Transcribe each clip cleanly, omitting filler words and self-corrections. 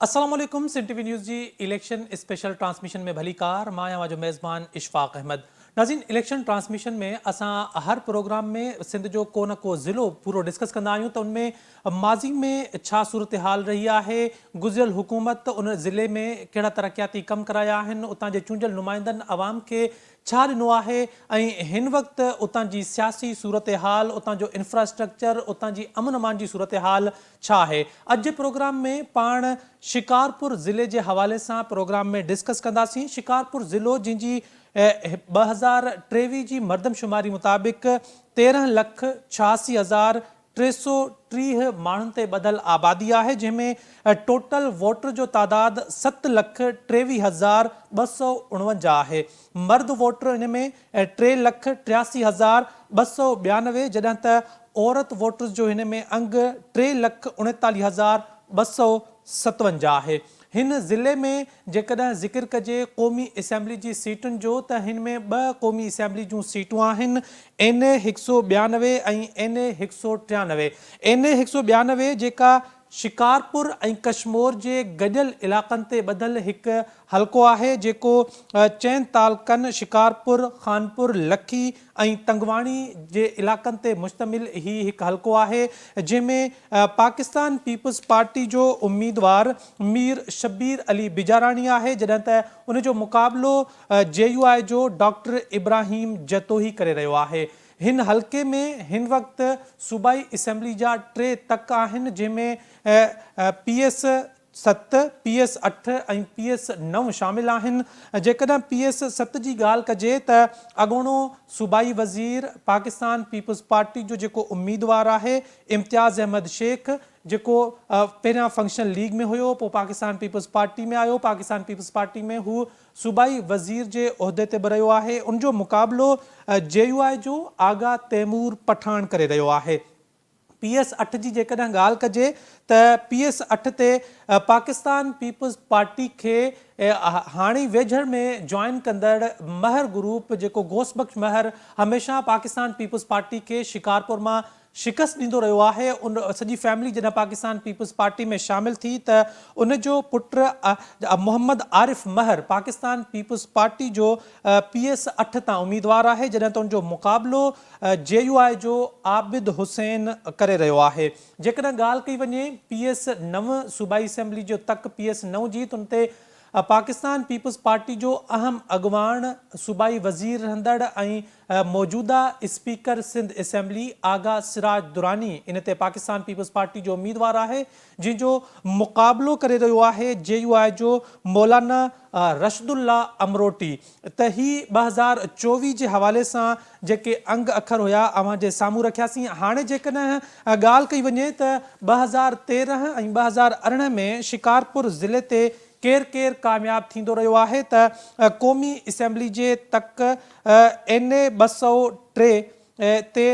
السلام عليڪم سنڌ ٽي V news جي اليڪشن اسپيشل ٽرانسميشن ۾ ڀليڪار مان آهيان اوهان جو ميزبان اشفاق احمد ناظرين اليڪشن ٽرانسميشن ۾ اسان هر پروگرام ۾ سنڌ جو ڪو نه ڪو ضلعو پورو ڊسڪس ڪندا آهيون ته ان ۾ ماضي ۾ ڇا صورتحال رهي آهي گذريل حڪومت ان ضلعي ۾ ڪهڙا ترقياتي ڪم ڪرايا آهن اتان جي چونڊيل نمائندن عوام کي ڇا ڏنو آهي ۽ هن وقت اتان جي سياسي صورتحال، اتان جو انفراسٽرڪچر، اتان جي امن امان جي صورتحال ڇا آهي؟ اڄ جي پروگرام ۾ پاڻ شڪارپور ضلعي جي حوالي سان پروگرام ۾ ڊسڪس ڪنداسين. شڪارپور ضلعو جنهن جي 2023 جي مردمشماري مطابق 13 لک 86 هزار 330 ماڻهن تي ٻڌل آبادي آهي جنهن ۾ ٽوٽل ووٽر جو تعداد 7,23,249 آهي. مرد ووٽر ان ۾ 3,83,292 جڏهن ته عورت ووٽرز جو هن ۾ انگ 3,39,257 آهي. هن ضلعي ۾ جيڪڏهن ذڪر ڪجي قومي اسيمبلي جي سيٽن جو ته هن ۾ ٻه قومي اسيمبلي جون سيٽون آهن اين اي 192 ۽ اين اي 193. اين اي 192 جيڪا شڪارپور ۽ ڪشمور جي گڏيل علائقن تي ٻڌل هڪ حلقو آهي جيڪو چئن تعلقن شڪارپور، خانپور، لکي ۽ تنگواڻي جي علائقن تي مشتمل هي هڪ حلقو آهي جنهن ۾ پاڪستان پيپلز پارٽي جو اميدوار مير شبير علي بجاراڻي آهي جڏهن ته ان جو مقابلو جي يو آء جو ڊاڪٽر ابراهيم جتوئي ڪري رهيو آهي. هن حلقي ۾ هن وقت صوبائي اسيمبلي جا ٽي تڪ آهن جنهن ۾ پي ايس ست، پي ايس اٺ ۽ پي ايس نو شامل آهن. جيڪڏهن پي ايس ست جي ڳالهه ڪجي ته اڳوڻو صوبائي وزير پاڪستان پيپلز پارٽي جو جيڪو اميدوار آهي امتياز احمد شيخ جيڪو پهريان فنڪشنل ليگ ۾ هيو پوء پاڪستان پيپلز پارٽي ۾ آيو پاڪستان پيپلز پارٽي ۾ هو صوبائي وزير جي عهدي تي به رهيو آهي ان جو مقابلو جي يو آء جو آغا تيمور پٺاڻ ڪري رهيو آهي. پي ايس اٺ جي جيڪڏهن ڳالهه ڪجي ته پي ايس اٺ تي پاڪستان پيپلز پارٽي کي هاڻي ويجهڙ ۾ جوائن ڪندڙ مهر گروپ جيڪو غوث بخش مهر هميشه پاڪستان پيپلز پارٽي کي شڪارپور مان شڪست ڏيندو رهيو آهي ان سڄي فيملي جڏهن پاڪستان پيپلز پارٽي ۾ شامل ٿي ته ان جو پٽ محمد عارف مهر پاڪستان پيپلز پارٽي جو پي ايس اٺ تان اميدوار آهي جڏهن ته ان جو مقابلو جي يو آء جو عابد حسين ڪري رهيو آهي. جيڪڏهن ڳالهه ڪئي وڃي پي ايس نو صوبائي اسيمبلي جو تڪ پي ايس نو جي ته ان تي پاڪستان پيپلز پارٽي جو اهم اڳواڻ صوبائي وزير رهندڙ ۽ موجوده اسپيڪر سنڌ اسيمبلي آغا سراج دراني ان تي پاڪستان پيپلز پارٽي جو اميدوار آهي جنهن جو مقابلو ڪري رهيو آهي جي يو آء جو مولانا رشد الله امروٽي ته هي 2024 جي حوالي سان جيڪي انگ اکر هيا اوهان جي سامهون رکياسين هاڻي جيڪڏهن ڳالهه ڪئي وڃي ته 2013 ۽ 2018 ۾ شڪارپور ضلعي تي ڪير ڪير ڪامياب ٿيندو رهيو آهي ته قومي اسيمبلي جي تڪ اين اي 203 تي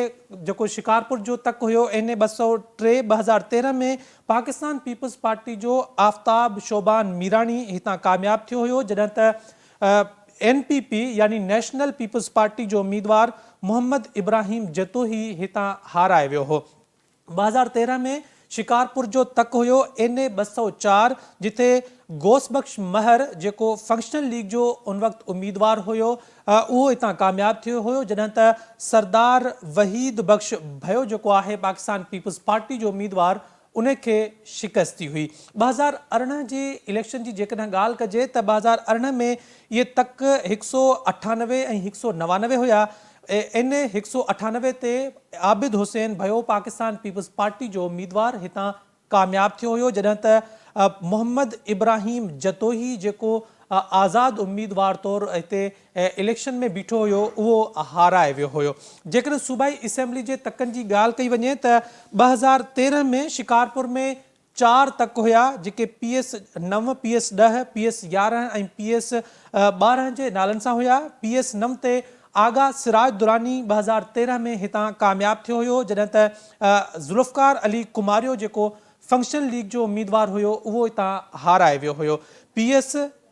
جيڪو شڪارپور جو تڪ هيو اين اي 203 2013 ۾ پاڪستان پيپلز پارٽي جو آفتاب شعبان ميراڻي هتان ڪامياب ٿيو هيو جڏهن ته اين پي پي يعني نيشنل پيپلز پارٽي جو اميدوار محمد ابراهيم جتوئي هتان هارائي ويو هو. 2013 ۾ شڪارپور جو تڪ هيو اين اي 204 جتي غوث بخش مهر جيڪو فنڪشنل ليگ جو ان وقت اميدوار هيو اهو هتان ڪامياب ٿيو هيو جڏهن ته سردار وحيد بخش ڀيو جيڪو آهي پاڪستان پيپلز پارٽي جو اميدوار ان کي شڪست ٿي هئي. 2018 جي اليڪشن جي جيڪڏهن ڳالهه ڪجي ته 2018 ۾ اهي تڪ هڪ سئو اٺانوي ۽ هڪ سئو نوانوي هيا. اين اي هڪ سئو اٺانوي تي عابد حسين ڀيو پاڪستان پيپلز پارٽي جو اميدوار هتان ڪامياب ٿيو هيو جڏهن ته محمد ابراهيم جتوئي جيڪو آزاد اميدوار طور هتي اليڪشن ۾ بيٺو هيو اهو هارائي ويو هيو. جيڪڏهن صوبائي اسيمبلي جي تڪن جي ڳالهه ڪئي وڃي ته 2013 ۾ شڪارپور ۾ چار تڪ هيا جيڪي پي ايس نو، پي ايس ڏهه، پي ايس 11 ۽ پي ايس 12 جي نالن سان هيا. پي ايس نو تي آغا سراج دراني 2013 ۾ هتان ڪامياب ٿيو هيو جڏهن ته ذوالفقار علي ڪماريو جيڪو فنڪشنل ليگ جو اميدوار هيو اهو اتان هارائي ويو هيو. پي ايس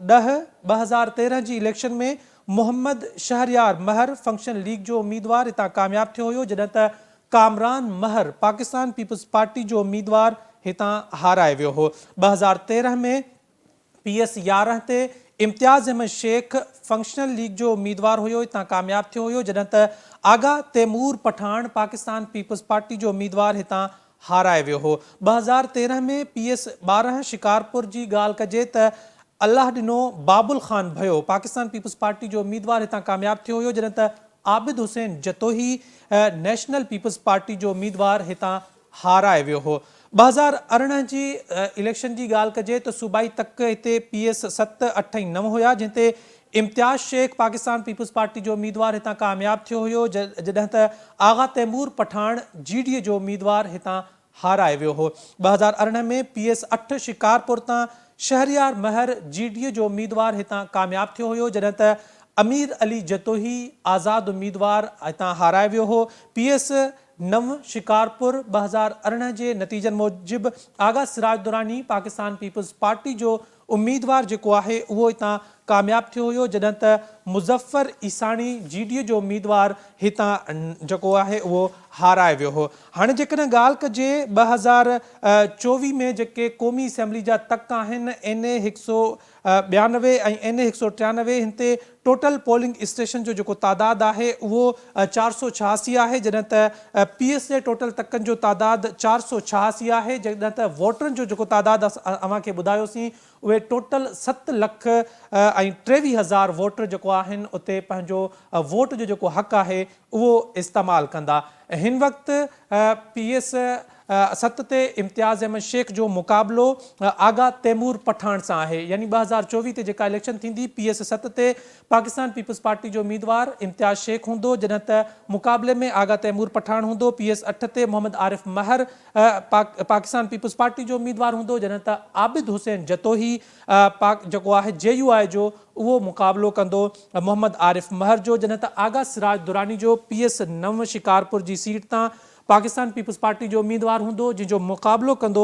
ڏهه، 2013 جي اليڪشن ۾ محمد شهريار مهر فنڪشنل ليگ جو اميدوار اتان ڪامياب ٿيو هيو جڏهن ته ڪامران مهر پاڪستان پيپلز پارٽي جو اميدوار هتان هارائي ويو هو. 2013 ۾ پي ايس 11 تي امتياز احمد شيخ فنڪشنل ليگ جو اميدوار هيو هتان ڪامياب ٿيو هيو جڏهن ته آغا تيمور پٺاڻ پاڪستان پيپلز پارٽي جو اميدوار هتان هارائي ويو هو. 2013 ۾ پي ايس 12 شڪارپور جي ڳالهه ڪجي ته الله ڏنو بابل خان ڀيو پاڪستان پيپلز پارٽي جو اميدوار هتان ڪامياب ٿيو هيو جڏهن ته Abid Hussain Jatoi national peoples party جو اميدوار هتان هارائي ويو هو. 2018 جي اليڪشن جي ڳالهه ڪجي ته صوبائي تڪ هتي پي ايس 7، 8 ۽ 9 هيا جنهن تي امتياز شيخ پاڪستان پيپلز پارٽي جو اميدوار هتان ڪامياب ٿيو هيو جڏهن ته آغا تيمور پٺاڻ جي ڊي اي جو اميدوار هتان هارائي ويو هو. 2018 ۾ پي ايس 8 شڪارپور تان شهريار مهر جي ڊي اي جو اميدوار هتان ڪامياب ٿيو هيو جڏهن ته امير علي جتوئي آزاد اميدوار هتان هارائي ويو هو. پي ايس 9 شڪارپور 2018 جي نتيجن موجب آغا سراج دراني پاڪستان پيپلز پارٽي جو اميدوار جيڪو آهي اهو هتان ڪامياب ٿيو هيو جڏهن ته مظفر عيساڻي جي ڊي اي جو اميدوار هتان جيڪو آهي اهو هارائي ويو هو. هاڻي جيڪڏهن ڳالهه ڪجي 2024 ۾ جيڪي قومي اسيمبلي جا تڪ آهن اين اي هڪ سو 92 ۽ اين اي 193 هن تي ٽوٽل پولنگ اسٽيشن جو جيڪو تعداد آهي اهو 486 آهي جڏهن ته پي ايس جي ٽوٽل تڪن جو تعداد 486 آهي جڏهن ته ووٽرن جو جيڪو تعداد اوهان کي ٻڌايوسين اهي ٽوٽل ست لک ۽ 23 هزار ووٽر جيڪو آهن اتي پنهنجو ووٽ جو جيڪو حق آهي اهو استعمال ڪندا هن وقت پي ايس 7 تي امتياز احمد شيخ جو مقابلو آغا تيمور پٺاڻ سان آهي يعني 2024 تي جيڪا اليڪشن ٿيندي پي ايس 7 تي پاڪستان پيپلز پارٽي جو اميدوار امتياز شيخ هوندو جڏهن ته مقابلي ۾ آغا تيمور پٺاڻ هوندو پي ايس 8 تي محمد عارف مهر پاڪستان پيپلز پارٽي جو اميدوار هوندو جڏهن ته عابد حسين جتوئي پاڪ جيڪو آهي جي يو آء جو اهو مقابلو ڪندو محمد عارف مهر جو جڏهن ته آغا سراج دراني جو پي ايس 9 شڪارپور جي سيٽ تان پاڪستان پيپلز پارٽي جو اميدوار هوندو جنهن جو مقابلو ڪندو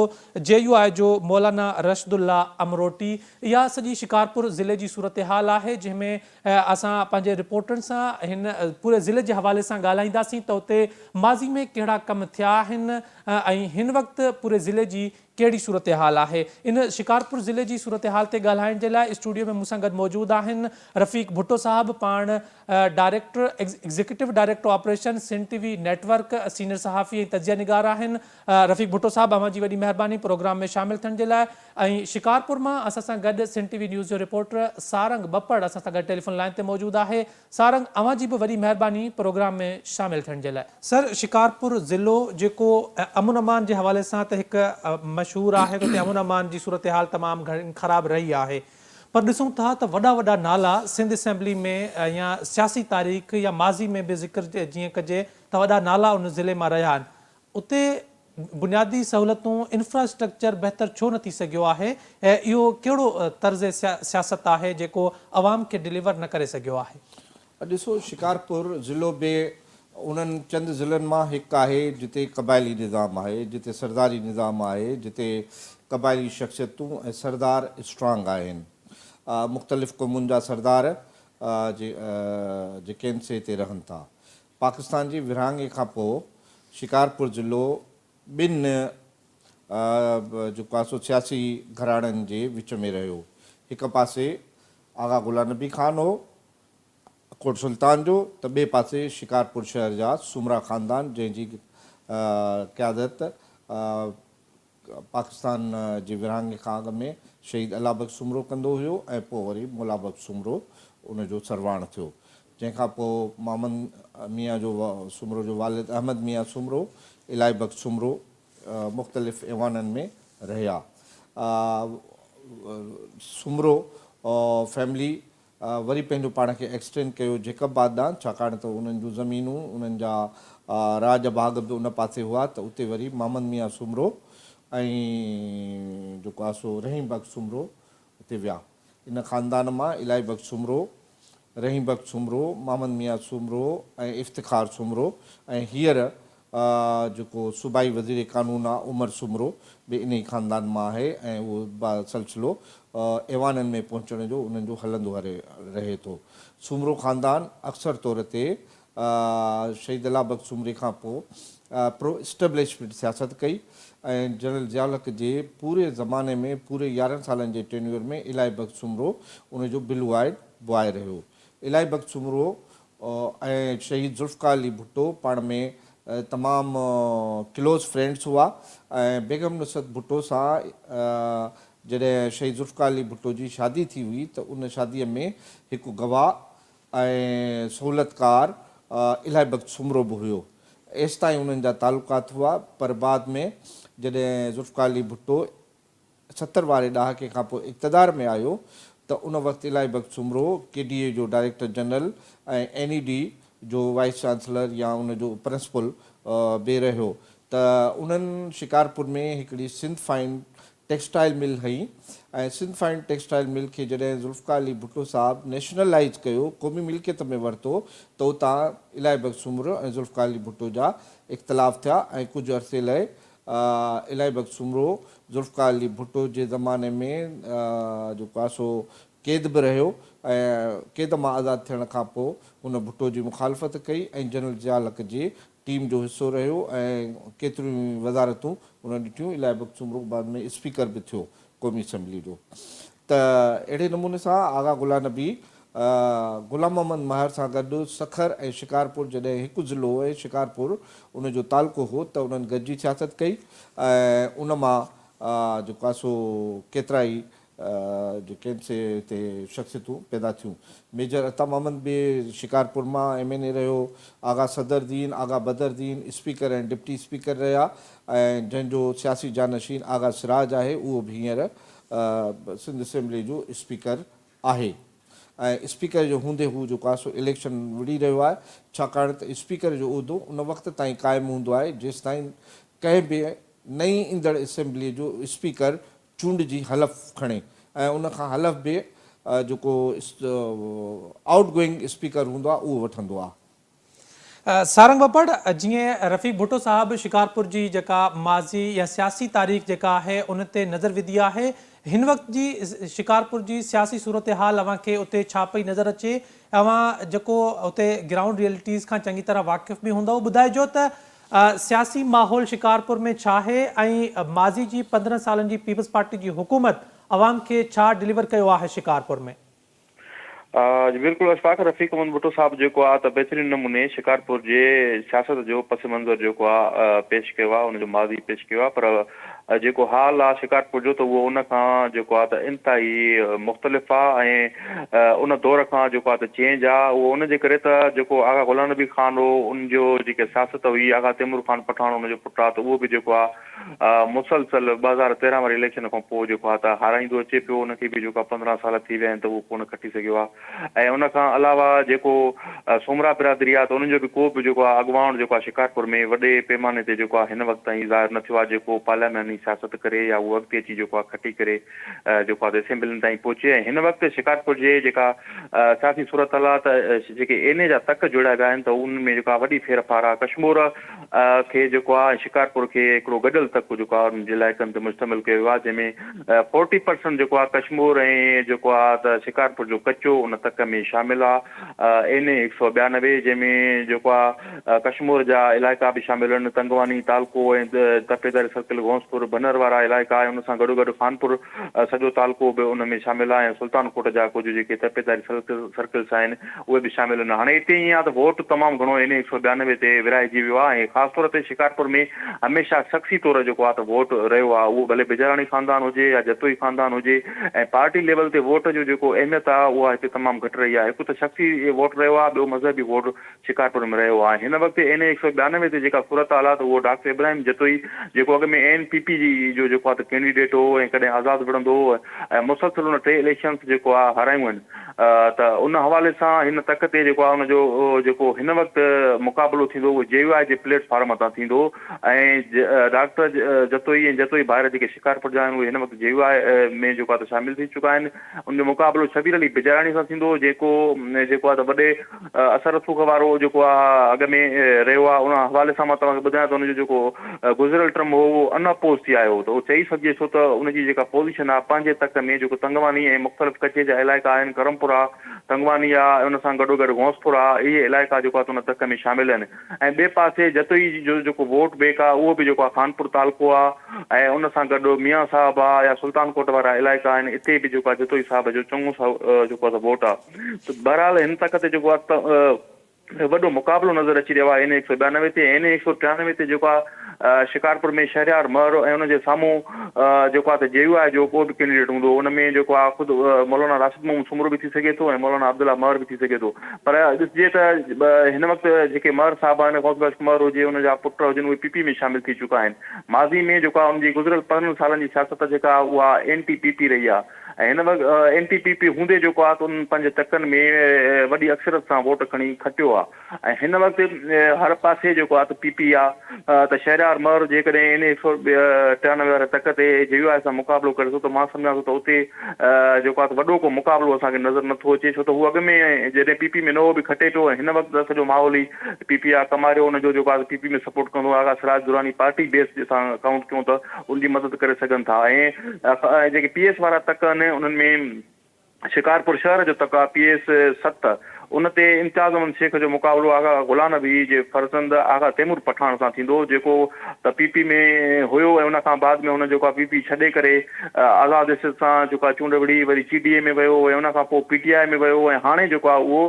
جي يو آء جو مولانا رشد الله امروٽي اها سڄي شڪارپور ضلعي جي صورتحال آهي جنهن ۾ اسان پنهنجي رپورٽرن سان هن پوري ضلعي جي حوالي سان ڳالهائينداسين ته اتي ماضي ۾ ڪهڙا ڪم ٿيا آهن ۽ هن وقت پوري ضلعي جي ڪهڙي صورتحال آهي؟ ان شڪارپور ضلعي جي صورتحال تي ڳالهائڻ جي لاء اسٽوڊيو ۾ مون سان گڏ موجود آهن رفيق ڀٽو صاحب پاڻ director executive director operation Sindh T V network senior صحافي ۽ تجزيه نگار آهن رفيق ڀٽو صاحب اوهان جي وڏي مهرباني پروگرام ۾ شامل ٿيڻ جي لاء ۽ شڪارپور مان اسان سان گڏ سنڌ ٽي وي نيوز جو رپورٽر سارنگ ٻپڙ اسان سان گڏ ٽيليفون لائين تي موجود آهي سارنگ اوهان جي به وڏي مهرباني پروگرام ۾ شامل ٿيڻ جي لاء. سر شڪارپور ضلعو جيڪو امن امان جي حوالي سان ته هڪ مشهور آهي ته اتي امن امان جي صورتحال تمام گهڻي خراب رهي آهي پر ڏسون ٿا ته وڏا وڏا نالا سنڌ اسيمبلي ۾ يا سياسي تاريخ يا ماضي ۾ به ذڪر جيئن ڪجي ته وڏا نالا ان ضلعي مان رهيا آهن اتي بنيادي سهولتون انفراسٽرڪچر بهتر ڇو نه ٿي سگهيو آهي ۽ اهو ڪهڙو طرز سياست آهي جيڪو عوام کي ڊليور نه ڪري سگهيو آهي؟ ڏسو شڪارپور ضلعو به انهن چند ضلعن مان هڪ آهي جتي قبائلي نظام آهي، جتي سرداري نظام آهي، جتي قبائلي شخصيتون ۽ سردار اسٽرانگ آهن. مختلف قومن جا سردار جيڪي آهن سي هتي رهن ٿا. پاڪستان جي ورهاڱي کان پوء شڪارپور ضلعو ٻن جيڪو آهي سو سياسي گهراڻن جي وچ ۾ رهيو. هڪ پاسي آغا غلام نبي خان هو ڪوٽ سلطان جو ته ٻئي پاسي شڪارپور شهر جا سومرا خاندان جنهن جي قيادت پاڪستان جي ورهاڱي کان اڳ ۾ شهيد الله بخش سومرو ڪندو هيو ۽ پوء وري مولا بخش سومرو ان جو سرواڻ ٿيو. جنهن کان پوء محمد ميان جو سومرو جو والد احمد ميان سومرو، الاهي بخش سومرو مختلف ايوانن ۾ رهيا. سومرو فيملي وري پنهنجو پاڻ کي ايڪسٽينڊ ڪيو جيڪب آباد ڏانهن ڇاڪاڻ ته انهن جون زمينون انهن جا راڄ ڀاڳ به ان پاسي هئا ته اتي وري محمد ميان سومرو ۽ جيڪو آهي سو رحيم بخش سومرو اتي ويا. ان خاندان مان الاهي بخش سومرو، رحيم بخش سومرو، محمد ميان سومرو ۽ افتخار سومرو ۽ هينئر جيڪو صوبائي وزير قانون آ عمر سومرو به انهي خاندان مان آهي ۽ اهو سلسلو ايوانن ۾ پهچڻ جو انهن جو هلندو رهي ٿو. سومرو خاندان اڪثر طور تي شهيد الله بخش سومري کان پوء پرو اسٽيبلشمينٽ سياست ڪئي ۽ جنرل ضياء الحق جي پوري زماني ۾ پوري 11 سالن جي ٽينيور ۾ الاهي بخش سومرو ان جو بلو آئيڊ بواء رهيو. الاهي بخش سومرو ۽ شهيد ذوالفقار علي ڀٽو پاڻ ۾ تمام ڪلوز فرينڊس هئا ۽ بيگم نصرت ڀٽو سان جڏهن شهيد ذوالفقار علي ڀٽو جي شادي ٿي هئي ته ان شاديء ۾ هڪ گواهه ۽ سهولتڪار الاهي بخش سومرو به هيو. ايستائين انهن جا تعلقات هئا پر بعد ۾ جڏهن ذوالفقار علي ڀٽو 70 واري ڏهاڪي کان پوء اقتدار ۾ آيو ته ان وقت Elahi Bakhsh Soomro K D A جو ڊائريڪٽر جنرل ۽ اين اي ڊي جو وائيس چانسلر يا ان جو پرنسپل به رهيو ته انهن شڪارپور ۾ هڪڙي سنڌ فائن ٽيڪسٽائل مل هئي ۽ سنڌ فائن ٽيڪسٽائل مل کي جڏهن ذوالفقار علي ڀٽو صاحب نيشنلائيز ڪيو، قومي ملڪيت ۾ ورتو ته اتان الاهي بخش سومرو ۽ ذوالفقار علي ڀٽو جا اختلاف ٿيا ۽ ڪجهه عرصي لئه الاهي بخش سومرو ذوالفقار علي ڀٽو جي زماني ۾ جيڪو آهي سو قيد به رهيو ۽ قيد مان آزاد ٿيڻ کان پوء هن ڀٽو جي مخالفت ڪئي ۽ جنرل ضياء الحق جي ٽيم جو حصو رهيو ۽ ڪيتريون ئي وزارتون هن ڏٺيون. الاهي بخش سومرو بعد ۾ اسپيڪر به ٿيو قومي اسيمبلي جو ته اهڙي نموني سان آغا غلام نبي غلام محمد مهر سان گڏ سکر ۽ شڪارپور جڏهن هڪ ضلعو هو ۽ شڪارپور ان جو تعلقو هو ته انهن گڏجي سياست ڪئي ۽ ان مان جيڪو آهي سو ڪيترائي جيڪي آهن سي هتي شخصيتون پيدا ٿيون. ميجر عطا محمد به شڪارپور مان ايم اين اي رهيو. آغا صدر الدين، آغا بدر الدين اسپيڪر ۽ ڊپٽي اسپيڪر رهيا ۽ جنهن جو سياسي جانشين آغا سراج آهي اهو به هينئر سنڌ اسيمبلي جو اسپيڪر آهي ۽ اسپيڪر جي هوندي هو جيڪو آهي سو اليڪشن وڙهي رهيو آهي ڇاڪاڻ ته اسپيڪر جو عهدو ان وقت تائين قائم هوندو آهي جيستائين ڪنهن به نئين ايندڙ اسيمبلي جو اسپيڪر چونڊجي حلف کڻي ۽ ان کان حلف به جيڪو آئوٽ گوئنگ اسپيڪر هوندو آهي اهو وٺندو آهي. سارنگ ٻپڙ، جيئن رفيق ڀٽو صاحب شڪارپور جي جيڪا ماضي يا سياسي تاريخ جيڪا آهي ان تي نظر وڌي آهي، هن وقت جي شڪارپور جي سياسي صورتحال اوهان کي اتي ڇا پئي نظر اچي؟ اوهان جيڪو اتي گرائونڊ ريئلٽيز کان چڱي طرح واقف به هوندؤ، ٻڌائجو ته سياسي ماحول شڪارپور ۾ ڇا آهي ۽ ماضي جي 15 سالن جي پيپلز پارٽي جي حڪومت عوام کي ڇا ڊليور ڪيو آهي شڪارپور ۾؟ جي بلڪل اشفاق رفيق احمد ڀٽو صاحب جيڪو آ ته بهترين نموني شڪارپور جي سياست جو پس منظر جيڪو آ پيش ڪيو آ ان جو ماضي پيش ڪيو آ پر جيڪو حال آ شڪارپور جو ته اهو ان کان جيڪو آ ته انتهائي مختلف آ ۽ ان دور کان جيڪو آ ته چينج آ اهو ان جي ڪري ته جيڪو آغا غلام نبي خان هو ان جو جيڪي سياست هئي آغا تيمور خان پٺاڻ ان جو پٽ آ ته اهو به جيڪو آ مسلسل 2013 واري اليڪشن کان پوء جيڪو آ ته هارائيندو اچي پيو ان کي به جيڪو آ 15 سال ٿي ويا آهن ته اهو ڪونه کٽي سگهيو آ. ۽ ان کان علاوه جيڪو سومرا برادري آهي ته انهن جو به ڪو به جيڪو آهي اڳواڻ جيڪو آهي شڪارپور ۾ وڏي پيماني تي جيڪو آهي هن وقت تائين ظاهر نه ٿيو آهي جيڪو پارلياماني سياست ڪري يا اهو اڳتي اچي جيڪو آهي کٽي ڪري جيڪو آهي ته اسيمبلين تائين پهچي ۽ هن وقت شڪارپور جي جيڪا سياسي صورتحال آهي ته جيڪي اين اي جا تڪ جوڙيا ويا آهن ته انهن ۾ جيڪو آهي وڏي ڦير ڦار آهي ڪشمور کي جيڪو آهي ۽ شڪارپور کي هڪڙو گڏيل تڪ جيڪو آهي انهن جي علائقن تي مشتمل ڪيو ويو آهي جنهن ۾ فورٽي پرسنٽ جيڪو آهي ڪشمور ۽ جيڪو آهي ته شڪارپور جو ڪچو ان تڪ ۾ شامل آهي اين اي 192 جنهن ۾ جيڪو آهي ڪشمور جا علائقا به شامل آهن تنگواني تعلقو ۽ تپيداري سرڪل غوثپور ڀنر وارا علائقا ۽ ان سان گڏوگڏ خانپور سڄو تعلقو به ان ۾ شامل آهي ۽ سلطان ڪوٽ جا ڪجهه جيڪي تپيداري سرڪلس آهن اهي به شامل آهن. هاڻي اتي ائين آهي ته ووٽ تمام گهڻو اين اي 192 تي ورهائجي ويو آهي ۽ خاص طور تي شڪارپور ۾ هميشه شخصي طور جيڪو آهي ته ووٽ رهيو آهي اهو ڀلي بجاراڻي خاندان هجي يا جتوئي خاندان هجي ۽ پارٽي ليول تي ووٽ جو جيڪو اهميت آهي اها هتي تمام گهٽ رهي آهي هڪ ته شخصي ووٽ رهيو آهي ٻيو مذهبي ووٽ شڪارپور ۾ رهيو آهي هن وقت اين اي 192 تي جيڪا صورتحال آهي ته اهو ڊاڪٽر ابراهيم جتوئي جيڪو اڳ ۾ اين پي پي جو جيڪو آهي ته ڪينڊيڊيٽ هو ۽ ڪڏهن آزاد وڙهندو هو ۽ مسلسل ان ٽي اليڪشنز جيڪو آهي هارايون آهن ته ان حوالي سان هن تڪ تي جيڪو آهي ان جو جيڪو هن وقت مقابلو ٿيندو اهو جي يو آء جي پليٽ فارم تان ٿيندو ۽ ڊاڪٽر جتوئي ۽ جتوئي ڀائر جيڪي شڪارپور جا آهن اهي هن وقت جي يو آء ۾ جيڪو آهي ته شامل ٿي چڪا آهن ان جو مقابلو شبير علي بجاراڻي سان ٿيندو جيڪو جيڪو آهي ته وڏي اثر رسوخ وارو جيڪو آهي اڳ ۾ رهيو آهي ان حوالي سان مان توهان کي ٻڌايان ته ان جو جيڪو گذريل ٽرم هو اهو ان اپوز ٿي آيو ته اهو چئي سگهجي ٿو ته ان جي جيڪا پوزيشن آهي پنهنجي تڪ ۾ جيڪو تنگواني ۽ مختلف ڪچي جا علائقا آهن ڪرمپورا تنگواني آ ۽ ان سان گڏوگڏ غوثپور آ اهي علائقا جيڪو آ ته ان تڪ ۾ شامل آهن ۽ ٻئي پاسي جتوئي جو جيڪو ووٽ بينڪ آ اهو به جيڪو آ خانپور تعلقو آ ۽ ان سان گڏ ميان صاحب آ يا سلطان ڪوٽ وارا علائقا آهن اتي به جيڪو آ جتوئي صاحب جو چڱو سو جيڪو آ ته ووٽ آ ته بهرحال هن تڪ تي جيڪو آ ته وڏو مقابلو نظر اچي رهيو آهي اين اي 192 تي ۽ اين اي 193 تي جيڪو آهي شڪارپور ۾ شهريار مهر ۽ ان جي سامهون جيڪو آهي ته جي يو آء جو ڪو به ڪينڊيڊيٽ هوندو ان ۾ جيڪو آهي خود مولانا راشد محمد سومرو به ٿي سگهي ٿو ۽ مولانا عبدالله مهر به ٿي سگهي ٿو پر ڏسجي ته هن وقت جيڪي مهر صاحب آهن غوث بخش مهر هجي ان جا پٽ هجن اهي پي پي ۾ شامل ٿي چڪا آهن ماضي ۾ جيڪو آهي ان جي گذريل 15 سالن جي سياست جيڪا اها اين ٽي پي پي رهي آهي ۽ هن وقت اين ٽي پي پي هوندي جيڪو آهي ته انهن پنهنجي تڪن ۾ وڏي اڪثريت سان ووٽ کڻي کٽيو آهي ۽ هن وقت هر پاسي جيڪو آهي ته پي پي آهي ته شهريار مهر جيڪڏهن اين 193 واري تڪ تي جي يو آء سان مقابلو ڪري ٿو ته مان سمجهان ٿو ته اتي جيڪو آهي ته وڏو ڪو مقابلو اسان کي نظر نٿو اچي ڇو ته هو اڳ ۾ جڏهن پي پي ۾ نه هو به کٽي پيو ۽ هن وقت ته سڄو ماحول ئي پي پي آء ڪماريو ان جو جيڪو آهي ته پي پي ۾ سپورٽ ڪندو آغا سراج دراني پارٽي بيس جي سان ڪائونٽ ڪيون ته ان جي مدد ڪري سگهن ٿا ۽ جيڪي پي ايس وارا تڪ آهن انهن ۾ شڪارپور شهر جو تڪ آهي پي ايس 7 ان تي امتياز احمد شيخ جو مقابلو آغا غلام نبي جي فرزند آغا تيمور پٺاڻ سان ٿيندو جيڪو ته پي پي ۾ هيو ۽ ان کان بعد ۾ هن جيڪو آهي پي پي ڇڏي ڪري آزاد حيثيت سان جيڪو آهي چونڊ وڙهي وري جي ڊي اي ۾ ويو ۽ ان کان پوء پي ٽي آء ۾ ويو ۽ هاڻي جيڪو آهي اهو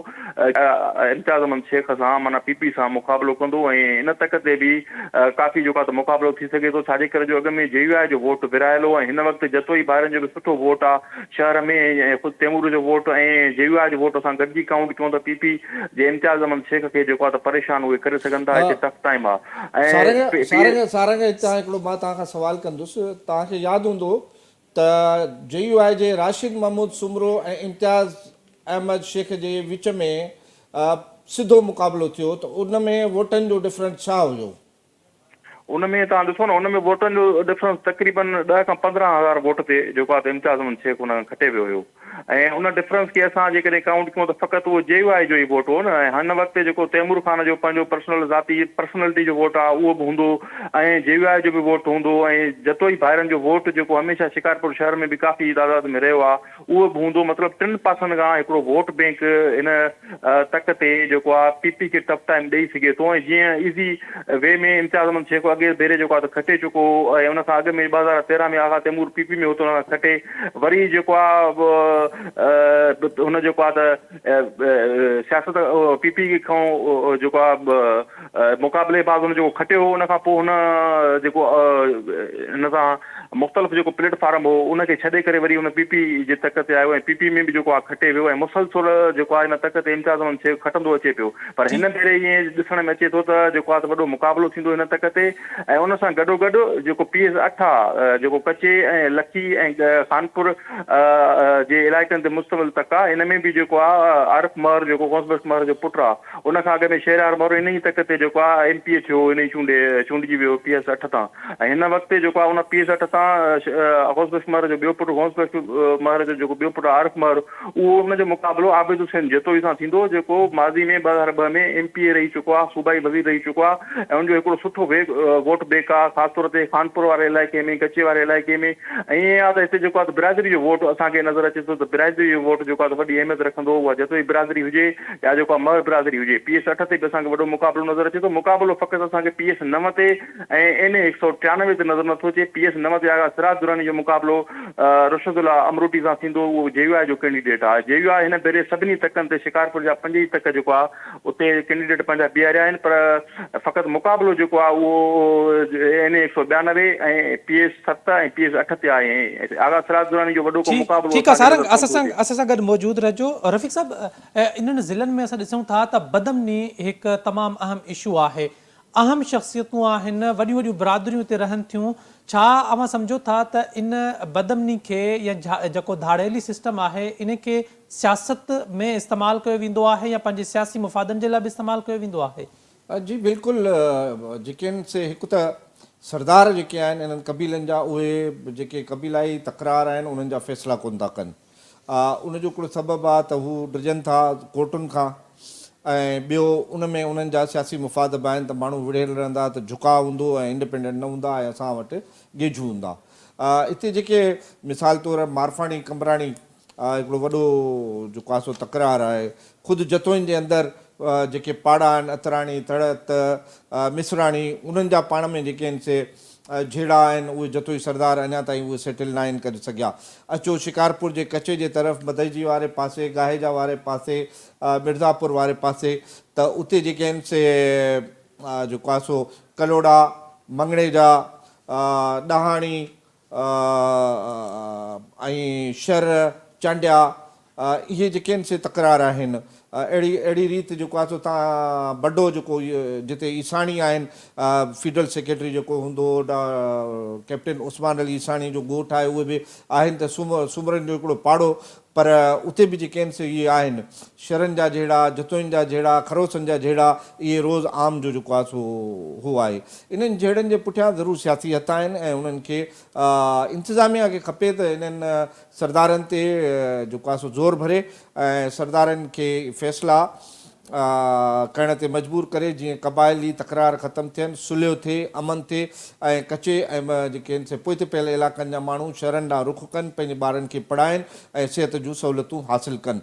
امتياز احمد شيخ سان معنيٰ پي پي سان مقابلو ڪندو ۽ ان تڪ تي به ڪافي جيڪو آهي ته مقابلو ٿي سگهي ٿو ڇاجي ڪري جو اڳ ۾ جي يو آء جو ووٽ ورهايل هو ۽ هن وقت جتوئي ڀائرن جو به سٺو ووٽ آهي شهر ۾ ۽ خود تيمور جو ووٽ ۽ جي يو آء جو ووٽ اسان گڏجي ڪائونٽ ڪيون ته پي پي جي امتياز احمد شيخ کي جيڪو آهي ته پريشان اهي ڪري سگهن ٿا هتي ٽف ٽائيم آهي ۽ سارنگ پي سارنگ سارنگ هتان هڪڙو مان توهان کان سوال ڪندس توهان کي ياد هوندو ته جي يو آء جي راشد محمود سومرو ۽ امتياز احمد شيخ جي وچ ۾ سڌو مقابلو ٿيو ته ان ۾ ووٽن جو ڊفرنس ڇا هيو؟ ان ۾ توهان ڏسو نه ان ۾ ووٽن جو ڊفرنس تقريبن 10 کان 15 هزار ووٽ تي جيڪو آهي ته امتياز احمد شيخ ان کان کٽي ويو هيو ۽ ان ڊفرنس کي اسان جيڪڏهن ڪائونٽ ڪيون ته فقط اهو جي يو آء جو ئي ووٽ هو نه ۽ هن وقت جيڪو تيمور خان جو پنهنجو پرسنل ذاتي پرسنلٽي جو ووٽ آهي اهو به هوندو ۽ جي يو آء جو به ووٽ هوندو ۽ جتوئي ڀائرن جو ووٽ جيڪو هميشه شڪارپور شهر ۾ به ڪافي تعداد ۾ رهيو آهي اهو به هوندو مطلب ٽن پاسن کان هڪڙو ووٽ بينڪ هن تڪ تي جيڪو آهي پي پي کي ٽف ٽائيم ڏئي سگهي ٿو ۽ جيئن ايزي وي ۾ امتياز احمد شيخ اڳئين ڀيري جيڪو آهي ته کٽي چڪو هو ۽ ان کان اڳ ۾ 2013 ۾ آغا تيمور پي پي ۾ هو ته ان کان کٽي وري جيڪو آهي هن جيڪو آهي ته سياست پي پي کان جيڪو آهي مقابلي بعد هن جيڪو کٽيو هو ان کان پوء هن جيڪو هن سان مختلف جيڪو پليٽ فارم هو ان کي ڇڏي ڪري وري هن پي پي جي تڪ تي آيو ۽ پي پي ۾ به جيڪو آهي کٽي ويو ۽ مسلسل جيڪو آهي هن تڪ تي امتياز احمد شيخ کٽندو اچي پيو پر هن ڀيري ائين ڏسڻ ۾ اچي ٿو ته جيڪو آهي ته وڏو مقابلو ٿيندو هن تڪ تي ۽ ان سان گڏوگڏ جيڪو پي ايس 8 آهي جيڪو ڪچي ۽ لکي ۽ خانپور جي علائقن تي مشتمل تڪ آهي ان ۾ به جيڪو آهي عارف مهر جيڪو غوث بخش مهر جو پٽ آهي ان کان اڳ ۾ شهريار مهر ان ئي تڪ تي جيڪو آهي ايم پي اي ٿيو هو ان ئي چونڊي چونڊجي ويو پي ايس 8 تان ۽ هن وقت جيڪو آهي ان پي ايس 8 تان غوث بخش مهر جو ٻيو پٽ غوث بخش مهر جو جيڪو ٻيو پٽ عارف مهر اهو ان جو مقابلو عابد حسين جتوئي سان ٿيندو جيڪو ماضي ۾ 2002 ۾ ايم پي اي رهي چڪو آهي صوبائي وزير رهي چڪو آهي ۽ ان جو هڪڙو سٺو ووٽ بينڪ آهي خاص طور تي خانپور واري علائقي ۾ ڪچي واري علائقي ۾ ۽ ائين آهي ته هتي جيڪو آهي ته برادري جو ووٽ اسان کي نظر اچي ٿو ته برادري جو ووٽ جيڪو آهي ته وڏي اهميت رکندو اها جتوئي برادري هجي يا جيڪو آهي مهر برادري هجي پي ايس 8 تي به اسان کي وڏو مقابلو نظر اچي ٿو مقابلو فقط اسان کي پي ايس 9 تي ۽ اين اي 193 تي نظر نٿو اچي، پي ايس 9 تي آغا سراج دراني جو مقابلو رشد الله امروٽي سان ٿيندو، اهو جي يو آء جو ڪينڊيڊيٽ آهي، جي يو آء هن ڀيري سڀني تڪن تي شڪارپور جا پنج ئي تڪ جيڪو آهي اتي ڪينڊيڊيٽ پنهنجا بيهاريا آهن پر فقط مقابلو جيڪو آهي اهو اين اي 192 ۽ پي ايس 7 ۽ پي ايس 8 تي آهي ۽ آغا سراج دراني جو وڏو ڪو مقابلو ٺيڪ آهي اسان کي سارنگ نظر ڪونه اسان ٿو سان اچي. اسان سان گڏ موجود رهجو رفيق صاحب انهن ضلعن ۾ اسان ڏسون ٿا ته بدامني هڪ تمام اهم اشو آهي اهم شخصيتون آهن، وڏيون وڏيون برادريون اتي رهن ٿيون، ڇا اوهان سمجهو ٿا ته ان بدامني کي يا جيڪو ڌاڙيلي سسٽم آهي ان کي سياست ۾ استعمال ڪيو ويندو آهي يا پنهنجي سياسي مفادن جي لاء به استعمال ڪيو ويندو آهي؟ جي بلڪل جيڪي آهن سي هڪ ته سردار جيڪي آهن انهن قبيلن جا اهي جيڪي قبيلائي تڪرار آهن انهن جا فيصلا ڪونه ٿا ڪن ان جو هڪڙو سبب آ ته هو ڊڄن ٿا ڪورٽن کان ۽ ٻيو ان ۾ انهن جا سياسي مفاد به آهن ته ماڻهو وڙهيل رهندا ته جهڪاء هوندو ۽ انڊيپينڊنٽ نه هوندا ۽ اسان وٽ ڳيجهو هوندا. اتي جيڪي مثال طور مارفاڻي قمبراڻي هڪڙو وڏو جيڪو آهي سو تڪرار آهي. خود جتوئين جي اندر جيڪي پاڙا آهن اتراڻي، تڙت، مصراڻي انهن جا پاڻ ۾ جيڪي آهن سي جهيڙا آهن اهي جتوئي سردار اڃا تائين اهي سيٽل ناهن ڪري سگهيا. اچو شڪارپور جي ڪچي جي طرف مدئجي واري پاسي، ڳاهيجا واري پاسي، مرزاپور واري پاسي ته اتي جيڪي آهن سي جيڪو آهي سو ڪلهوڙا، مڱڻيجا، ڏاهاڻي ۽ شھر، چانڊيا اھي جيڪي آھن سي تڪرار آھن. اھڙي اھڙي ريت جيڪو آھي سو تان بڊو جيڪو جتي عيساڻي آھن فيڊرل سيڪريٽري جيڪو ھوندو ھو ڪئپٽن عثمان علي عيساڻي جو ڳوٺ آھي اھي به آھن ته سومرن جو ھڪڙو پاڙو پر اتي به جيڪي آهن سي اهي آهن. شرن جا جهيڙا، جتوئين جا جهيڙا، خروسن جا جهيڙا اهي روز عام جو جيڪو آهي سو هو آهي. انهن جهيڙن جي پٺيان ضرور سياسي هٿ آهن ۽ انهن کي انتظاميا کي کپي ته انهن سردارن تي جيڪو آهي سو زور ڀري ۽ سردارن کي فيصلا ڪرڻ تي مجبور ڪري جيئن قبائلي تڪرار ختم ٿين، صلح ٿئي، امن ٿئي ۽ ڪچي ۽ جيڪي آهن سي پوئتي پيل علائقن جا ماڻهو شهرن ڏانهن رخ ڪن، پنهنجي ٻارن کي پڙهائين ۽ صحت جون سهولتون حاصل ڪن.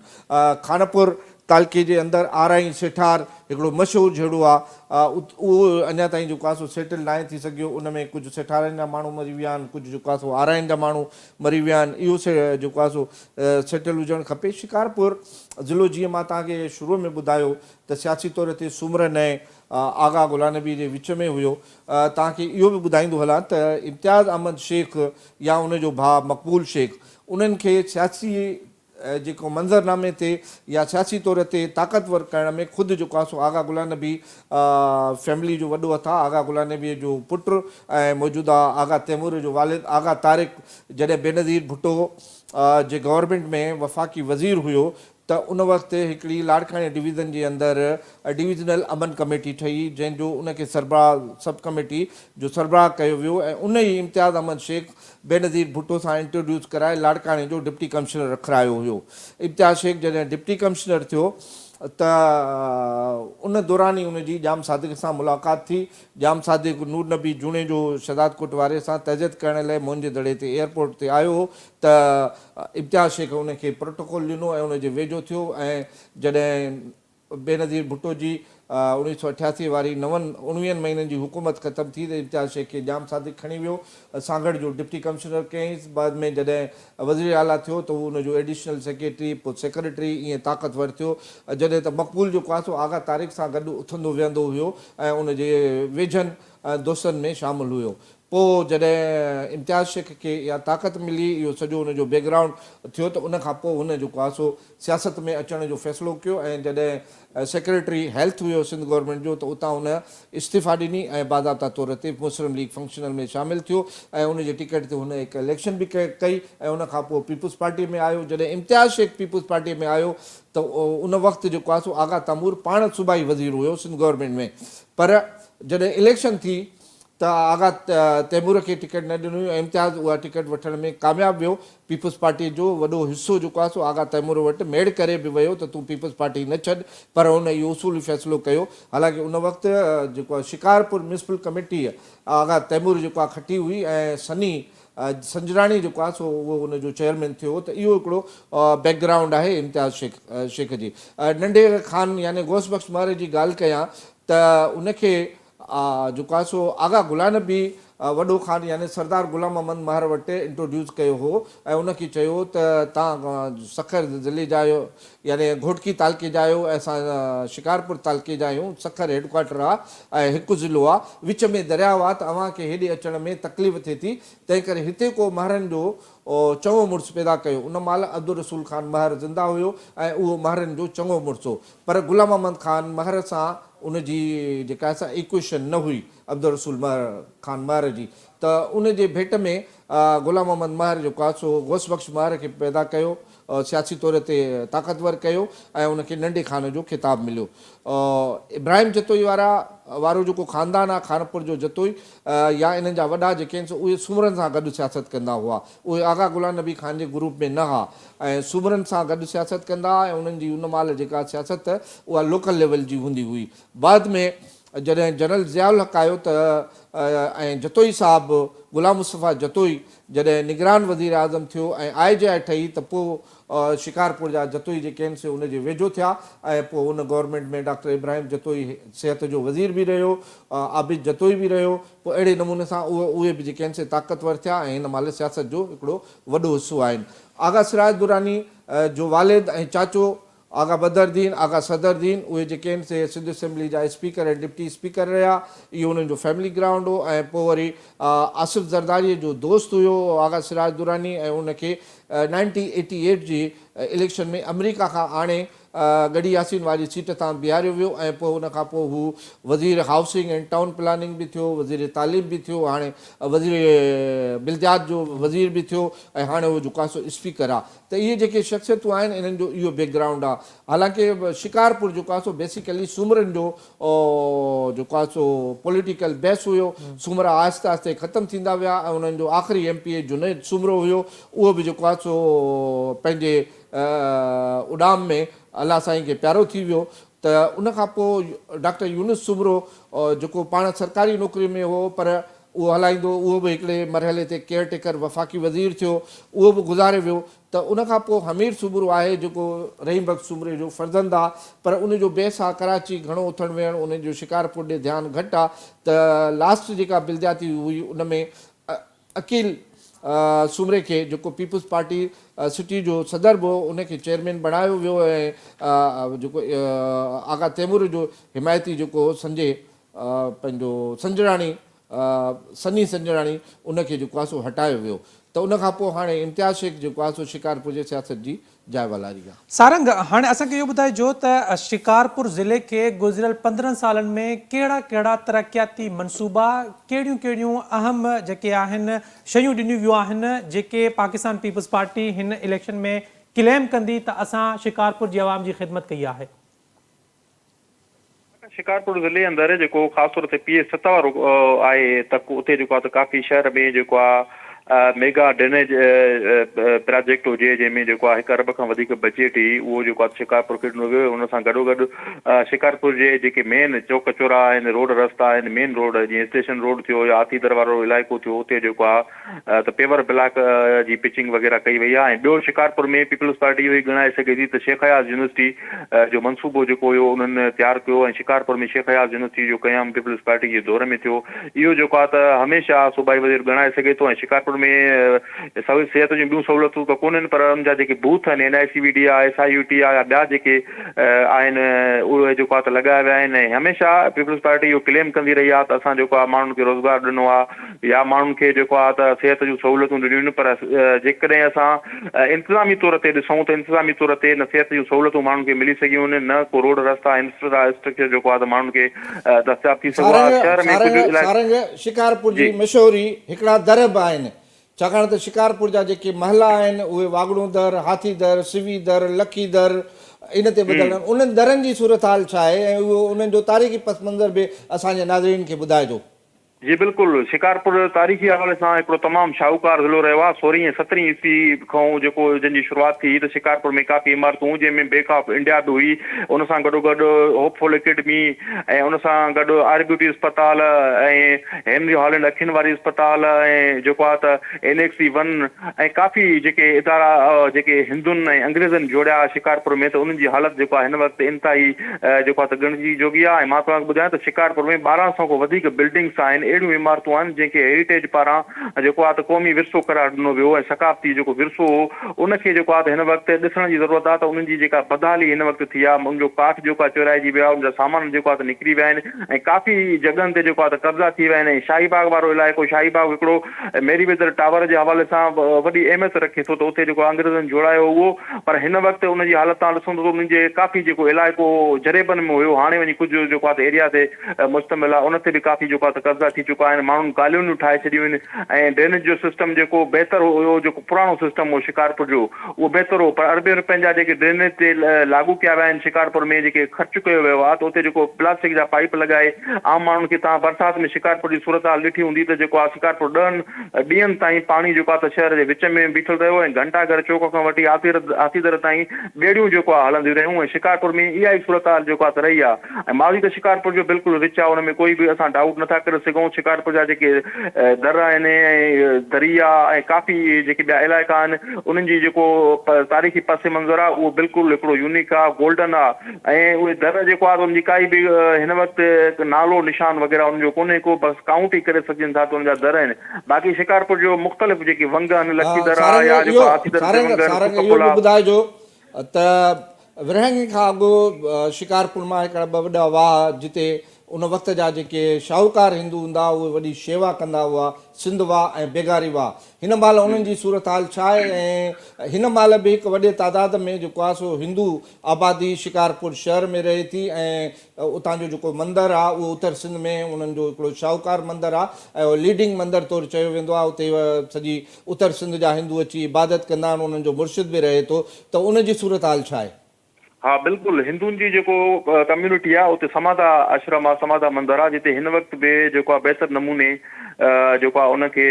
خانپور تعلقي جي اندر آرائين سيٺار هڪڙو مشهور جهيڙو آ اهو اڃا تائين جيڪو آ سو سيٽل ناهي ٿي سگهيو، ان ۾ ڪجهه سيٺارن جا ماڻهو مري ويا آهن، ڪجهه جيڪو آ سو آرائين جا ماڻهو مري ويا آهن، اهو جيڪو آ سو سيٽل هجڻ کپي. شڪارپور ضلعو جيئن مان توهان کي شروع ۾ ٻڌايو ته سياسي طور تي سومرن ۽ آغا غلام نبي جي وچ ۾ هيو. توهان کي اهو به ٻڌائيندو هلان ته امتياز احمد شيخ يا ان جو ڀاء مقبول شيخ انهن کي سياسي جيڪو منظرنامي تي يا سياسي طور تي طاقتور ڪرڻ ۾ خود جيڪو آهي سو آغا غلام نبي فيملي جو وڏو هٿ آهي. آغا غلام نبي جو پٽ ۽ موجوده آغا تيمور جو والد آغا طارق جڏهن بينظير ڀٽو جي گورنمينٽ ۾ وفاقي وزير هيو ته ان وقت هڪڙي لاڙڪاڻي ڊويزن جي اندر ڊويزنل امن ڪميٽي ٺهي جنهن جو ان کي سربراهه سب ڪميٽي جو سربراهه ڪيو ويو ۽ ان ئي امتياز احمد شيخ بينظير ڀٽو سان انٽروڊيوس ڪرائي لاڙڪاڻي جو ڊپٽي ڪمشنر رکرايو هيو. امتياز شيخ جڏهن ڊپٽي ڪمشنر ٿيو ته ان دوران ئي ان جي ڄام صادق سان ملاقات ٿي. ڄام صادق نور نبي جوڻيجو شهدادڪوٽ واري سان تعزيت ڪرڻ لئه موهن جي دڙي تي ايئرپورٽ تي آيو هو ته امتياز شيخ ان کي پروٽوڪول ڏنو ۽ ان جي ويجهو ٿيو ۽ جڏهن بينظير ڀٽو جي 1988 واري نون اڻويهن مهينن جي حڪومت ختم ٿي ته امتياز شيخ کي ڄام صادق کڻي ويو سانگهڙ جو ڊپٽي ڪمشنر ڪيائينس بعد ۾ جڏهن وزير اعليٰ ٿيو ته هو ان جو ايڊيشنل سيڪريٽري پوء سيڪريٽري ائين طاقتور ٿيو جڏهن ته مقبول جيڪو آهي سو آغا طارق سان گڏ اٿندو ويهندو هيو ۽ ان جي ويجهن دوستن ۾ شامل هيو پوء جڏهن امتياز شيخ کي اها طاقت ملي، اهو سڄو ان جو بيڪ گرائونڊ ٿيو ته ان کان پوء هن جيڪو آهي سو سياست ۾ اچڻ جو فيصلو ڪيو ۽ جڏهن سيڪريٽري هيلٿ هيو سنڌ گورنمينٽ جو ته اتان هن استعيفا ڏني ۽ باضابطا طور تي مسلم ليگ فنڪشنل ۾ شامل ٿيو ۽ ان جي ٽڪيٽ تي هن هڪ اليڪشن به ڪئي ۽ ان کان پوء پيپلز پارٽي ۾ آيو. جڏهن امتياز شيخ پيپلز پارٽي ۾ آيو ته ان وقت جيڪو آهي سو آغا تيمور پاڻ صوبائي وزير هيو سنڌ گورنمينٽ ۾ پر جڏهن اليڪشن ٿي ته آغا تيمور کي ٽڪيٽ نه ڏنو ويو ۽ امتياز اها ٽڪيٽ وٺڻ ۾ ڪامياب ويو. پيپلز پارٽيء جو وڏو حصو جيڪو آهي سو آغا تيمور وٽ ميڙ ڪري به ويو ته تون پيپلز پارٽي نه ڇڏ پر هن اهو اصولي فيصلو ڪيو. حالانڪه ان وقت جيڪو آهي شڪارپور ميونسپل ڪميٽيء آغا تيمور جيڪو آهي کٽي هئي ۽ سني سنجراڻي جيڪو آهي سو اهو ان جو چيئرمين ٿيو هو ته اهو هڪڙو بيڪ گرائونڊ آهي امتياز شيخ شيخ جي. ننڍي خان يعني غوث بخش مهر جي ڳالهه ڪيان ته ان کي جيڪو آهي سو آغا غلام نبي وڏو خان يعني سردار غلام محمد مهر وٽ انٽروڊيوس ڪيو هو ۽ ان کي چيو ته توهان سکر ضلعي جا آهيو يعني گهوٽڪي تعلقي جا آهيو ۽ اسان شڪارپور تعلقي جا آهيون سکر هيڊ ڪوارٽر آهي ۽ هڪ ضلعو آهي وچ ۾ درياء آهي ته اوهان کي هيڏي اچڻ ۾ تڪليف ٿئي ٿي تنهن ڪري هتي ڪو مهرن جو چڱو مڙس پيدا ڪيو ان مهل عبدالرسول خان مهر زنده هيو ۽ اهو مهرن جو چڱو مڙس هو پر غلام محمد خان مهر سان ان جي جيڪا آهي سا ايڪويشن نه هئي عبدالرسول مهر خان مهر جي ته ان جي ڀيٽ ۾ غلام محمد مهر جيڪو آهي سو غوث بخش مهر کي پيدا ڪيو سياسي طور تي طاقتور ڪيو ۽ ان کي ننڍي خان جو خطاب مليو. ابراهيم جتوئي وارا وارو جيڪو خاندان آهي خانپور جو جتوئي يا انهن جا وڏا جيڪي آهن سو اهي سومرن سان گڏ سياست ڪندا هئا اهي آغا غلام نبي خان جي گروپ ۾ نه ها ۽ سومرن سان گڏ سياست ڪندا ها ۽ انهن جي ان مهل جيڪا سياست اها لوڪل ليول جي هوندي هئي. بعد ۾ جڏهن جنرل ضياء الحق آيو ته ۽ جتوئي صاحب غلام مصطفيٰ جتوئي جڏهن نگران وزير اعظم ٿيو ۽ آء جي آء ٺهي ته پوء شڪارپور جا جتوئي جيڪي آهن سي ان جي ويجهو ٿيا ۽ پوء ان گورنمينٽ ۾ ڊاڪٽر ابراهيم جتوئي صحت جو وزير به رهيو، عابد جتوئي به رهيو، پوء اهڙي نموني سان اهي به جيڪي آهن سي طاقتور ٿيا ۽ هن مهل سياست جو هڪڙو وڏو حصو آهن. آغا سراج دراني جو والد ۽ چاچو آغا بدر الدين، آغا صدر الدين اهي جيڪي آهن سي سنڌ اسيمبلي جا اسپيڪر ۽ ڊپٽي اسپيڪر رهيا. اهو انهن جو فيملي گرائونڊ هو ۽ پوء وري آصف زرداري جو دوست هيو آغا سراج دراني ۽ ان کي 1988 جي اليڪشن ۾ آمريڪا کان آڻي ڳڙهي ياسين واري سيٽ تان بيهاريو ويو ۽ پوء ان کان پوء هو وزير هائوسنگ اينڊ ٽائون پلاننگ به ٿيو، وزير تعليم به ٿيو، هاڻي وزير بلديات جو وزير به ٿيو ۽ هاڻي هو جيڪو آهي سو اسپيڪر آهي ته اهي جيڪي شخصيتون آهن انهن جو اهو بيڪ گرائونڊ آهي حالانڪه شڪارپور جيڪو آهي سو بيسيڪلي سومرن جو جيڪو آهي سو پوليٽيڪل بيس هيو، سومرا آهستي آهستي ختم ٿيندا ويا ۽ انهن جو آخري M P A Junaid Soomro هيو اهو به جيڪو آهي سو پنهنجي اڏام ۾ الله سائين کي پيارو ٿي ويو ته ان کان پوء ڊاڪٽر يونس سومرو جيڪو پاڻ سرڪاري نوڪري ۾ هو پر اهو هلائيندو اهو به هڪڙي مرحلي تي ڪيئر ٽيڪر وفاقي وزير ٿيو اهو به گذاري ويو ته ان کان پوء حمير سومرو آهي جيڪو رحيم بخش سومري جو فرزند آ پر ان جو بيس آ ڪراچي گهڻو اٿڻ ويهڻ ان جو شڪارپور ڏي ڌيان گهٽ آ ته لاسٽ جيڪا بلدياتي هئي ان ۾ عقيل سومري کي جيڪو پيپلز پارٽي سٽي جو صدر به هو ان کي چيئرمين بڻايو ويو ۽ جيڪو آغا تيمور جو حمايتي جيڪو هو سنجي پنهنجو سنجراڻي سني سنجراڻي ان کي جيڪو آهي سو هٽايو ويو ته ان کان پوء هاڻي امتياز شيخ جيڪو آهي سو شڪارپور جي سياست جي جاء والاري آهي. سارنگ، هاڻي اسان کي اهو ٻڌائجو ته شڪارپور ضلعي کي گذريل 15 سالن ۾ ڪهڙا ڪهڙا ترقياتي منصوبا، ڪهڙيون ڪهڙيون اهم جيڪي آهن شيون ڏنيون ويون آهن جيڪي پاڪستان پيپلز پارٽي هن اليڪشن ۾ ڪليم ڪندي ته اسان شڪارپور جي عوام جي خدمت ڪئي آهي. شڪارپور ضلعي اندر جيڪو خاص طور تي پي ايس ست وارو آهي تڪ اتي جيڪو آهي ته ڪافي شهر ۾ جيڪو آهي ميگا ڊرينيج پراجيڪٽ هجي جنهن ۾ جيڪو آهي هڪ ارب کان وڌيڪ بجيٽ هئي اهو جيڪو آهي شڪارپور کي ڏنو ويو ان سان گڏو گڏ شڪارپور جي جيڪي مين چوڪ چوراها آهن روڊ رستا آهن مين روڊ جيئن اسٽيشن روڊ ٿيو يا هاٿي در وارو علائقو ٿيو اتي جيڪو آهي ته پيور بلاڪ جي پچنگ وغيره ڪئي وئي آهي ۽ ٻيو شڪارپور ۾ پيپلز پارٽي اهو ئي ڳڻائي سگهي ٿي ته شيخ اياز يونيورسٽي جو منصوبو جيڪو هيو انهن تيار ڪيو ۽ شڪارپور ۾ شيخ اياز يونيورسٽي جو قيام پيپلز پارٽي جي دور ۾ ٿيو اهو جيڪو آهي ته هميشه صوبائي وزير ڳڻائي سگهي ٿو ۽ شڪارپور ۾ صحت جون ٻيون سهولتون ته ڪونهن پر ان جا جيڪي بوٿ آهن اين آء سي وي ڊي آهي ايس I U ٽي آهي يا ٻيا جيڪي آهن اهي جيڪو آهي ته لڳايا ويا آهن ۽ هميشه پيپلز پارٽي اهو ڪليم ڪندي رهي آهي ته اسان جيڪو آهي ماڻهن کي روزگار ڏنو آهي يا ماڻهن کي جيڪو آهي ته صحت جون سهولتون ڏنيون وڃن پر جيڪڏهن اسان انتظامي طور تي ڏسون ته انتظامي طور تي نه صحت جون سهولتون ماڻهن کي ملي سگهيون آهن نه ڪو روڊ رستا انفراسٽرڪچر جيڪو آهي ته ماڻهن کي دستياب ٿي سگهيو آهي شهر ۾ ڪجهه علائقا سارنگ شڪارپور جي جي مشهوري هڪڙا در به آهن ڇاڪاڻ ته شڪارپور جا جيڪي محلا آهن اهي واڳڙو در، هاٿي در، سوي در، لکي در ان تي ٻڌل آهن انهن درن جي صورتحال ڇا آهي ۽ اهو انهن جو تاريخي پس منظر به اسان جي ناظرين کي ٻڌائجو. جي بلڪل، شڪارپور تاريخي حوالي سان هڪڙو تمام شاهوڪار ضلعو رهيو آهي، سورهين ۽ سترهين عيسوي کان جيڪو جنهن جي شروعات ٿي ته شڪارپور ۾ ڪافي عمارتون جنهن ۾ بينڪ آف انڊيا به هئي ان سان گڏوگڏ هوپ فل اڪيڊمي ۽ ان سان گڏ آر بي ٽي اسپتال ۽ هينري هالينڊ اکين واري اسپتال ۽ جيڪو آهي ته اين ايڪس سي ون ۽ ڪافي جيڪي ادارا جيڪي هندن ۽ انگريزن جوڙيا شڪارپور ۾ ته انهن جي حالت جيڪو آهي هن وقت انتهائي جيڪو آهي ته ڳڻتي جوڳي آهي ۽ مان توهان کي ٻڌايان ته شڪارپور ۾ 1200 کان وڌيڪ بلڊنگس آهن اهڙيون عمارتون آهن جنهن کي هيريٽيج پاران جيڪو آهي ته قومي ورثو قرار ڏنو ويو ۽ ثقافتي جيڪو ورثو هو ان کي جيڪو آهي ته هن وقت ڏسڻ جي ضرورت آهي ته انهن جي جيڪا بدحالي هن وقت ٿي آهي ان جو ڪاٺ جيڪو آهي چورائجي ويو آهي ان جا سامان جيڪو آهي ته نڪري ويا آهن ۽ ڪافي جڳهن تي جيڪو آهي ته قبضا ٿي ويا آهن ۽ شاهي باغ وارو علائقو شاهي باغ هڪڙو ميري ويدر ٽاور جي حوالي سان وڏي اهميت رکي ٿو ته اتي جيڪو انگريزن جوڙايو هو پر هن وقت ان جي حالت توهان ڏسندو ته انهن جي ڪافي جيڪو علائقو جريبن ۾ هيو هاڻي وڃي ڪجهه جيڪو آهي ته ايريا تي مشتمل آهي ان تي به ڪافي جيڪو آهي ته قبضا ٿي. ٿي چڪا آهن ماڻهن ڪالونيون ٺاهي ڇڏيون آهن ۽ ڊرينيج جو سسٽم جيڪو بهتر هيو جيڪو پراڻو سسٽم هو شڪارپور جو اهو بهتر هو پر اربين روپين جا جيڪي ڊرينيج تي لاڳو ڪيا ويا آهن شڪارپور ۾ جيڪي خرچ ڪيو ويو آهي ته اتي جيڪو پلاسٽڪ جا پائيپ لڳائي عام ماڻهن کي توهان برسات ۾ شڪارپور جي صورتحال ڏٺي هوندي ته جيڪو آهي شڪارپور ڏهن ڏينهن تائين پاڻي جيڪو آهي ته شهر جي وچ ۾ بيٺل رهيو ۽ گهنٽا گهر چوڪ کان وٺي هاٿي در تائين ٻيڙيون جيڪو آهي هلنديون رهيون ۽ شڪارپور ۾ اها ئي صورتحال جيڪو آهي ته رهي آهي ۽ ماضي ته شڪارپور جو بلڪل رچ آهي ان ۾ ڪوئي به اسان ڊائوٽ نٿا ڪري سگهون شڪارپور جا جيڪي در آهن ۽ دريا ۽ ڪافي جيڪي ٻيا علائقا آهن انهن جي جيڪو تاريخي پس منظر آهي اهو بلڪل هڪڙو يونيڪ آهي گولڊن آهي ۽ اهي در جيڪو آهي ان جي ڪائي به هن وقت نالو نشان وغيره انهن جو ڪونهي ڪو بس ڪائونٽ ئي ڪري سگهجن ٿا ته انهن جا در آهن باقي شڪارپور جو مختلف جيڪي ونگ آهن لکي در آهي يا جيڪو هاٿي در تي ونگ آهن سارنگ اهو به ٻڌائجو ته ورهاڱي کان اڳ شڪارپور مان هڪڙا ٻه وڏا واهه جتي ان وقت جا جيڪي شاهوڪار هندو هوندا هئا اهي وڏي شيوا ڪندا هئا، سنڌ واهه ۽ بيگاري واهه. هن مهل انهن جي صورتحال ڇا آهي ۽ هن مهل به هڪ وڏي تعداد ۾ جيڪو آهي سو هندو آبادي شڪارپور شهر ۾ رهي ٿي ۽ اتان جو جيڪو مندر آهي اهو اتر سنڌ ۾ انهن جو هڪڙو شاهوڪار مندر آهي ۽ ليڊنگ مندر طور چيو ويندو آهي اتي سڄي اتر سنڌ جا هندو اچي عبادت ڪندا آهن انهن جو مرشد به رهي ٿو ته ان جي صورتحال ڇا آهي؟ ها بلڪل هندن جي جيڪو ڪميونٽي آ اتي سماڌا آشرم آ سماڌا مندر آ جتي هن وقت به جيڪو آ بهتر نموني جيڪو آ ان کي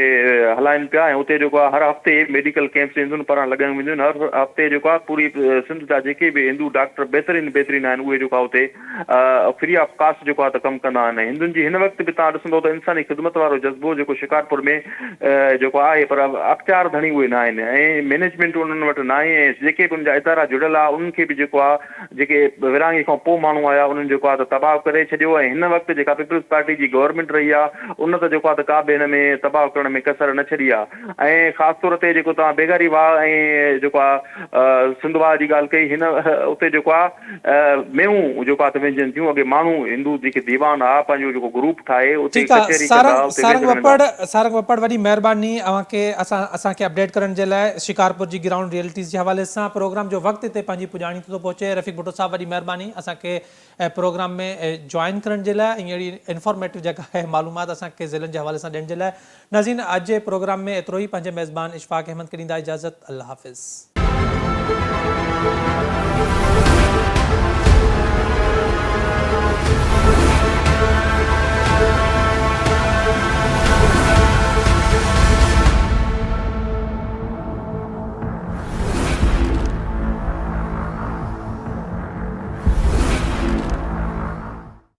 هلائن پيا ۽ اتي جيڪو آ هر هفتي ميڊيڪل ڪيمپس هندن پاران لڳايون وينديون آهن هر هفتي جيڪو آ پوري سنڌ جا جيڪي به هندو ڊاڪٽر بهترين بهترين آهن اهي جيڪو آ اتي فري آف ڪاسٽ جيڪو آهي ته ڪم ڪندا آهن ۽ هندن جي هن وقت به توهان ڏسندو ته انساني خدمت وارو جذبو جيڪو شڪارپور ۾ جيڪو آهي پر اختيار ڌڻي اهي نه آهن ۽ مئنيجمينٽ انهن وٽ نه آهي ۽ جيڪي به انهن جا ادارا جڙيل آهي انهن کي به جيڪو آهي جيڪي ورهاڱي کان پوء ماڻهو آيا انهن جيڪو آهي ته تباهه ڪري ڇڏيو ۽ هن وقت جيڪا پيپلز پارٽي جي گورنمينٽ رهي آهي ان ته جيڪو آهي ته ڪا به هن ۾ تباهه ڪرڻ ۾ ڪسر نه ڇڏي آهي ۽ خاص طور تي جيڪو توهان بيگاري واهه ۽ جيڪو آهي سنڌ واهه جي ڳالهه ڪئي هن اتي جيڪو آهي مينهون جيڪو آ ته وينجهن ٿيون اڳي ماڻهو هندو جيڪي ديوان ها پنهنجو جيڪو گروپ ٺاهي اتي ٺيڪ آ ڪچهري ڪندا سارنگ ها اتي سارنگ وينجهڻ ويندا وپڙ سارنگ وپڙ وڏي مهرباني اوهان کي اسان اسان کي اپڊيٽ ڪرڻ جي لاء شڪارپور جي گرائونڊ ريئلٽيز جي حوالي سان پروگرام جو وقت هتي پنهنجي پڄاڻي تي ٿو پهچي رفيق ڀٽو صاحب وڏي مهرباني اسان کي پروگرام ۾ جوائن ڪرڻ جي لاء ۽ اهڙي انفارميٽو جيڪا آهي معلومات اسان کي ضلعن جي حوالي سان ڏيڻ جي لاء ناظرين اڄ جي پروگرام ۾ ايترو ئي پنهنجي ميزبان اشفاق احمد کي ڏيندا اجازت الله حافظ.